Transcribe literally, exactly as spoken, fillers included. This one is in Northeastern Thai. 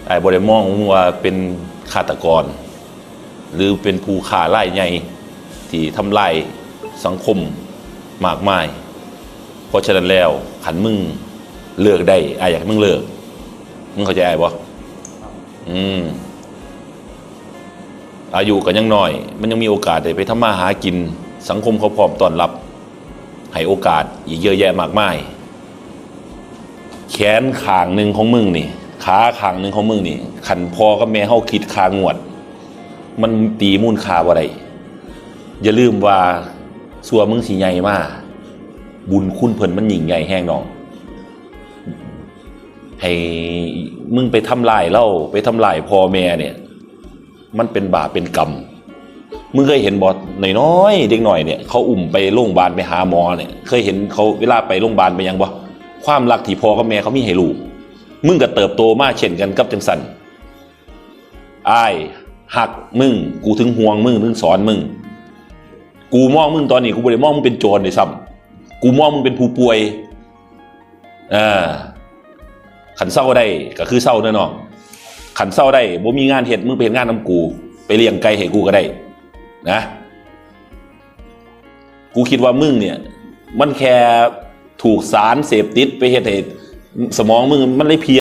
อ้ายบ่ได้มองมึงว่าเป็นฆาตกร หรือเป็นผู้ฆ่ารายใหญ่ที่ทำลายสังคมมากมาย เพราะฉะนั้นแล้วคันมึงเลิกได้ อ้ายอยากให้มึงเลิก มึงเข้าใจอ้ายบ่ อืม อายุก็ยังน้อย มันยังมีโอกาสได้ไปทำมาหากิน สังคมเขาพร้อมต้อนรับ ให้โอกาสอีกเยอะแยะมากมาย แขนข้างหนึ่งของมึงนี่ ขาข้างหนึ่งของมึงนี่ คันพ่อกับแม่เฮาคิดค่างวด มันตีมูลค่าบ่ได้ อย่าลืมว่า ซั่วมึงสิใหญ่มา บุญคุณเพิ่นมันยิ่งใหญ่แฮงน้อง ให้มึงไปทำลายลาว ไปทำลายพ่อแม่เนี่ย มันเป็นบาปเป็นกรรม มึงเคยเห็นบ่ น้อยๆ เด็กน้อยเนี่ย เขาอุ้มไปโรงพยาบาลไปหาหมอเนี่ย เคยเห็นเขาเวลาไปโรงพยาบาลไปหยังบ่ ความรักที่พ่อกับแม่เขามีให้ลูก มึงก็เติบโตมาเช่นกันกับจังซั่น อ้ายฮักมึง กูถึงห่วงมึง ถึงสอนมึง กูมองมึงตอนนี้ กูบ่ได้มองมึงเป็นโจรด้วยซ้ำ กูมองมึงเป็นผู้ป่วย เออ คันเซาได้ก็คือเซาเด้อน้อง คันเซาได้ บ่มีงานเฮ็ด มึงไปเฮ็ดงานนำกู ไปเลี้ยงไก่ให้กูก็ได้ นะ กูคิดว่ามึงเนี่ย มันแค่ถูกสารเสพติดไปเฮ็ดให้สมองมึงมันเลยเพี้ยน